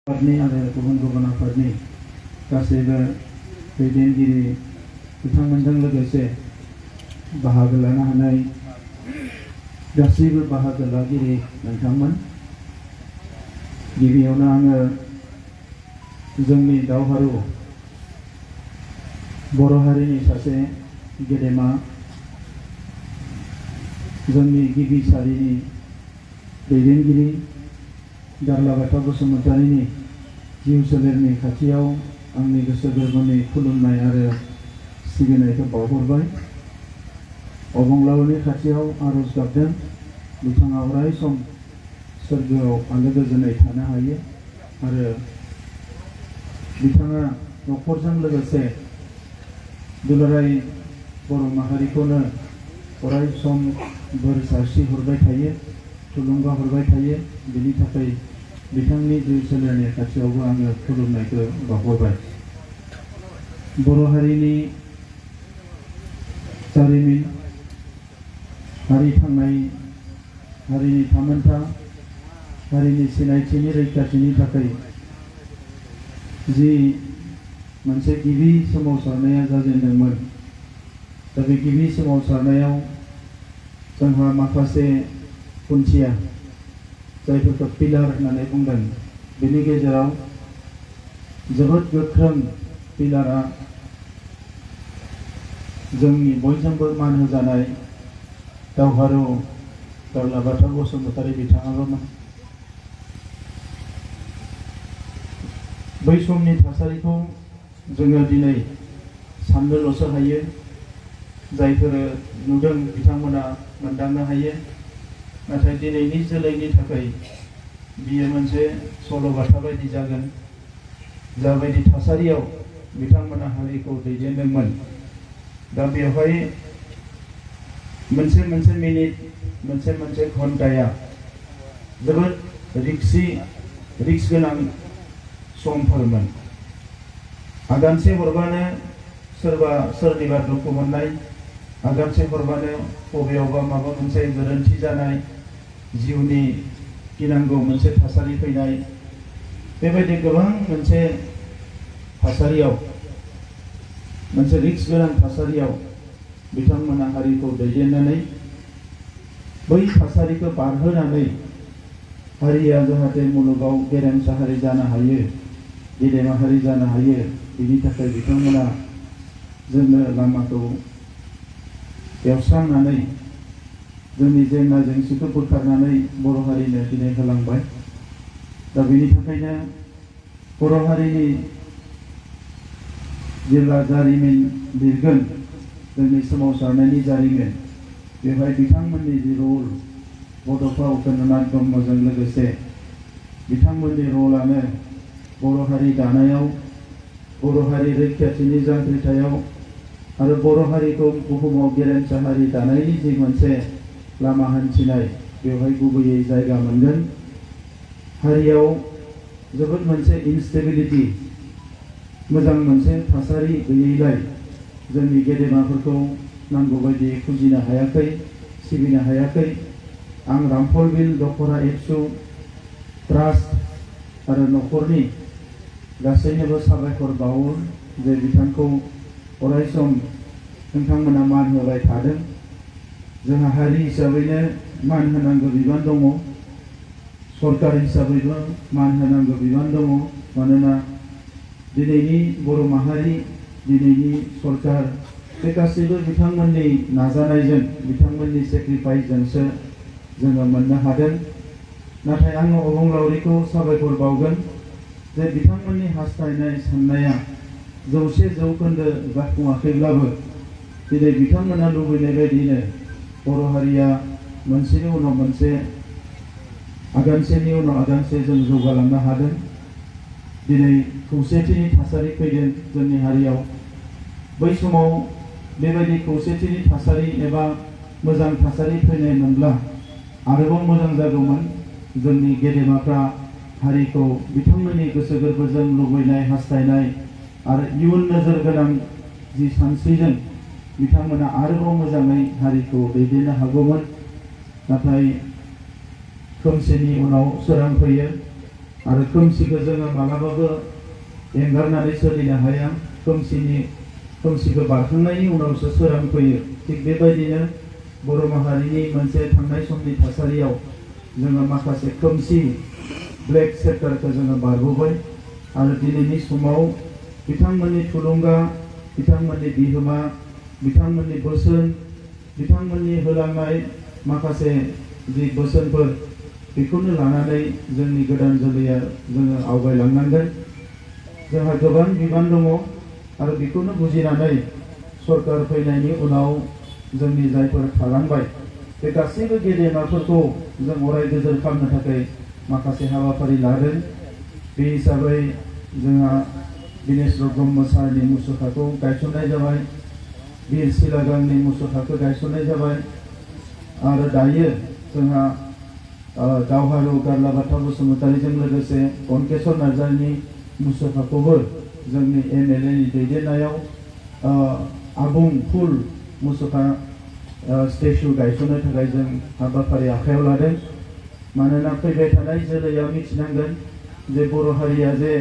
आफादनि आरो गुबुन गुबुन आफादनि गासैबो दैदेनगिरि बिथांमोनजों लोगोसे बाहागो लानो हानाय गासैबो बाहागो लागिरि नोंथांमोन, गिबियावनो आङो जोंनि दावहारु बर' हारिनि सासे गेदेमा जोंनि गिबि सारिनि दैदेनगिरि गारलाबाथा बसुमतारीनि जिउ सोलेरनि खाथियाव आंनि गोसो गोरबोनि खुलुमनाय आरो सिबिनायखौ बावहरबाय। अबंलावरिनि खाथियाव आरज गाबदों बिथाङा अराय सम सोरगोआव आलो गोजोनै थानो हायो आरो बिथाङा न'खरजों लोगोसे दुलाराय बर' माहारिखौनो अराय सम बोर सारस्रि हरबाय थायो, थुलुंगा हरबाय थायो। बिनि थाखाय बिथांनि जिउ सोलेरनि खाथियावबो आङो खुलुमनायखौ बावहरबाय। बर' हारिनि जारिमिन, हारि थांनाय, हारिनि थामोनथा, हारिनि सिनायथिनि रैखाथिनि थाखाय जि मोनसे गिबि सोमावसारनाया जाजेनदोंमोन, दा बे गिबि सोमावसारनायाव जोंहा माखासे खुन्थिया जायफोरखौ पिलार होननानै बुंदों, बेनि गेजेराव जोबोद गोख्रों पिलारा जोंनि बयजोंबो मान होजानाय दावहारु गारलाबाथा बसुमतारी बिथाङाल'मोन। बै समनि थासारिखौ जोङो दिनै साननोल'सो हायो, जायफोर नुदों बिथांमोना मोनदांनो हायो। नाथाय दिनैनि जोलैनि थाखाय बियो मोनसे सल'बाथा बायदि जागोन। जाबायदि थासारियाव बिथांमोना हारिखौ दैदेनदोंमोन, दा बेवहाय मोनसे मोनसे मिनिट, मोनसे मोनसे घन्टाया जोबोद रिक्स गोनां समफोरमोन। आगानसे हरबानो सोरबा सोरनिबा दुखु मोननाय, आगानसे हरबानो बबेयावबा माबा मोनसे गोरोन्थि जानाय, जिउनि गिनांगौ मोनसे थासारि फैनाय, बेबायदि गोबां मोनसे थासारियाव, मोनसे रिक्स गोनां थासारियाव बिथांमोना हारिखौ दैदेननानै बै थासारिखौ बारहोनानै हारिया जाहाथे मुलुगाव गेरेमसा हारि जानो हायो, गेदेमा हारि जानो हायो, बिनि थाखाय बिथांमोना जोंनो लामाखौ एवस्रांनानै जोंनि जेंना जेंसिखौ बोखारनानै बर' हारिनो दिनै होलांबाय। दा बेनि थाखायनो बर' हारिनि जेब्ला जारिमिन लिरगोन, जोंनि सोमावसारनायनि जारिमिन, बेवहाय बिथांमोननि जि रल, बड'फा उपेन्द्रनाथ ब्रह्मजों लोगोसे बिथांमोननि रलानो बर' हारि दानायाव, बर' हारि रैखाथिनि जांख्रिथायाव आरो बर' हारिखौ बुहुमाव गेरेमसा हारि दानायनि जि मोनसे लामा हान्थिनाय, बेवहाय गुबैयै जायगा मोनगोन। हारियाव जोबोद मोनसे इनस्टेबिलिटि, मोजां मोनसे थासारि गैयैलाय जोंनि गेदेमाफोरखौ नांगौ बायदियै फुजिनो हायाखै, सिबिनो हायाखै। आं रामफल बिल, दखरा एबसु ट्रास्ट आरो न'खरनि गासैनोबो साबायखर बावो जे बिथांखौ अराय सम नोंथांमोना मान होबाय थादों। जोंहा हारि हिसाबैनो मान होनांगौ बिबान दङ, सरकार हिसाबैबो मान होनांगौ बिबान दङ। मानोना दिनैनि बर' माहारि, दिनैनि सरकार, बे गासैबो बिथांमोननि नाजानायजों, बिथांमोननि सेक्रिफाइसजोंसो जोङो मोननो हादों। नाथाय आङो अबंलावरिखौ साबायखर बावगोन जे बिथांमोननि हास्थायनाय साननाया 100% जाफुङाखैब्लाबो दिनै बिथांमोना लुबैनाय बायदिनो बर' हारिया मोनसेनि उनाव मोनसे, आगानसेनि उनाव आगानसे जों जौगालांनो हादों। दिनै खौसेथिनि थासारि फैदों जोंनि हारियाव। बै समाव बेबायदि खौसेथिनि थासारि एबा मोजां थासारि फैनाय मोनब्ला आरोबाव मोजां जागौमोन। जोंनि गेदेमाफ्रा हारिखौ बिथांमोननि गोसो गोरबोजों लुबैनाय, हास्थायनाय आरो इयुन नोजोर गोनां जि सानस्रिजों बिथांमोना आरोबाव मोजाङै हारिखौ दैदेननो हागौमोन। नाथाय खोमसिनि उनाव सोरां फैयो, आरो खोमसिखौ जोङो मालाबाबो एंगारनानै सोलिनो हाया। खोमसिखौ बारखांनायनि उनावसो सोरां फैयो। थिग बेबायदिनो बर' माहारिनि मोनसे थांनाय समनि थासारियाव जोङो माखासे खोमसि ब्लेक चेप्टारखौ जोङो बारबोबाय आरो दिनैनि समाव बिथांमोननि थुलुंगा, बिथांमोननि बिहोमा, बिथांमोननि बोसोन, बिथांमोननि होलांनाय माखासे जि बोसोनफोर बेखौनो लानानै जोंनि गोदान जोलैया जोङो आवगायलांनांगोन। जोंहा गोबां बिबान दङ आरो बेखौनो बुजिनानै सरकार फैनायनि उनाव जोंनि जायफोर थालांबाय बे गासैबो गेदेमाफोरखौ जों अराय गोजोर खालामनो थाखाय माखासे हाबाफारि लादों। बे हिसाबै जोंहा दिनेश ब्रह्म सारनि मुसुखाखौ गायसननाय जाबाय, बिर सिलागांनि मुसुखाखौ गायसननाय जाबाय आरो दायो जोंहा दावहारु गारलाबाथा बसुमतारीजों लोगोसे गंकेश्वर नार्जारिनि मुसुखाखौबो जोंनि MLA नि दैदेननायाव आबुं फुल मुसुखा स्टेचु गायसननो थाखाय जों हाबाफारि आखायाव लादों। मानोना फैबाय थानाय जोलैया मिथिनांगोन जे बर' हारिया जे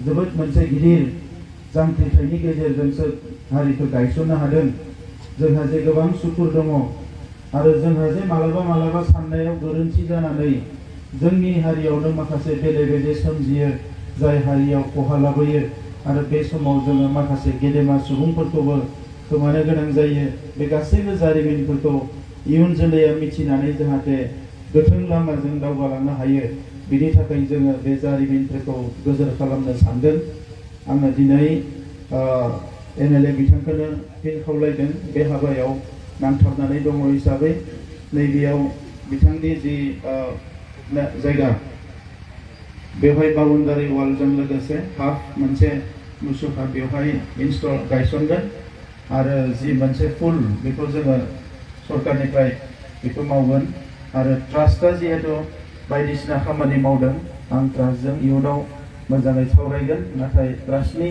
जोबोद मोनसे गिदिर जांख्रिथायनि गेजेरजोंसो हारिखौ गायसननो हादों। जोंहा जे गोबां सुथुर दङ आरो जोंहा जे मालाबा साननायाव गोरोन्थि जानानै जोंनि हारियावनो माखासे बेले बेजे सोमजियो, जाय हारियाव खहा लाबोयो आरो बे समाव जोङो माखासे गेदेमा सुबुंफोरखौबो खोमानो गोनां जायो। बे गासैबो जारिमिनफोरखौ इयुन जोलैया मिथिनानै जाहाथे गोथों लामाजों दावगालांनो हायो, बिनि थाखाय जोङो बे जारिमिनफोरखौ गोजोर खालामनो सानदों। आङो दिनै MLA बिथांखौनो फिन खावलायदों बे हाबायाव नांथाबनानै दङ हिसाबै नैबेयाव बिथांनि जि जायगा बेवहाय बाउन्डारि वालजों लोगोसे हाफ मोनसे मुसुखा बेवहाय गायसनगोन आरो जि मोनसे फुल बेखौ जोङो सरकारनिफ्राय बेखौ मावगोन। आरो ट्रास्टआ जिहेतु बायदिसिना खामानि मावदों, आं ट्रास्टजों इयुनाव मोजाङै सावरायगोन। नाथाय ट्रास्टनि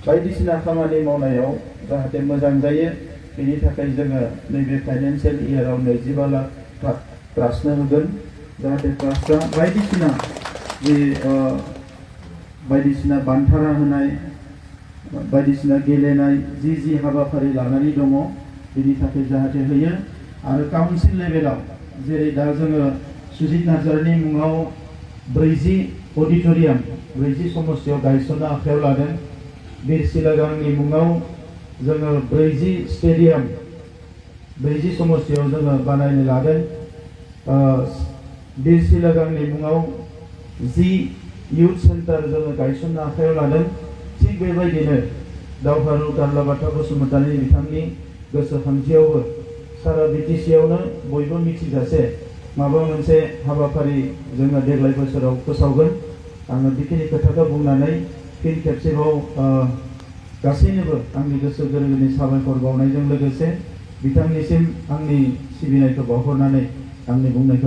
बायदिसिना खामानि मावनायाव जाहाथे मोजां जायो बेनि थाखाय जोङो नैबे फाइनान्सियेल इयाराव 22 लाख ट्रास्टनो होगोन, जाहाथे ट्रास्टआ बायदिसिना बान्था होनाय, बायदिसिना गेलेनाय जि हाबाफारि लानानै दङ बेनि थाखाय जाहाथे होयो। आरो काउन्सिल लेभेलाव जेरै दा जोङो सुजित नार्जारिनि मुङाव 40 अडिट'रियाम 40 समस्तियाव गायसननो आखायाव लादों। बिर सिलागांनि मुङाव जोङो 40 स्टेडियाम 40 समस्तियाव जोङो बानायनो लादों। बिर सिलागांनि मुङाव 10 इयुथ सेन्टार जोङो गायसननो आखायाव लादों। थिग बेबायदिनो दावहारु गारलाबाथा बसुमतारी बिथांनि गोसोखांथियावबो सारा BTC आवनो बयबो मिथिजासे माबा मोनसे हाबाफारि जोङो देग्लाय बोसोराव फोसावगोन। आङो बेखिनि खोथाखौ बुंनानै फिन खेबसेबाव गासैनोबो आंनि गोसो गोरबोनि साबायखर बावनायजों लोगोसे बिथांनिसिम आंनि सिबिनायखौ बावहरनानै आंनि बुंनायखौ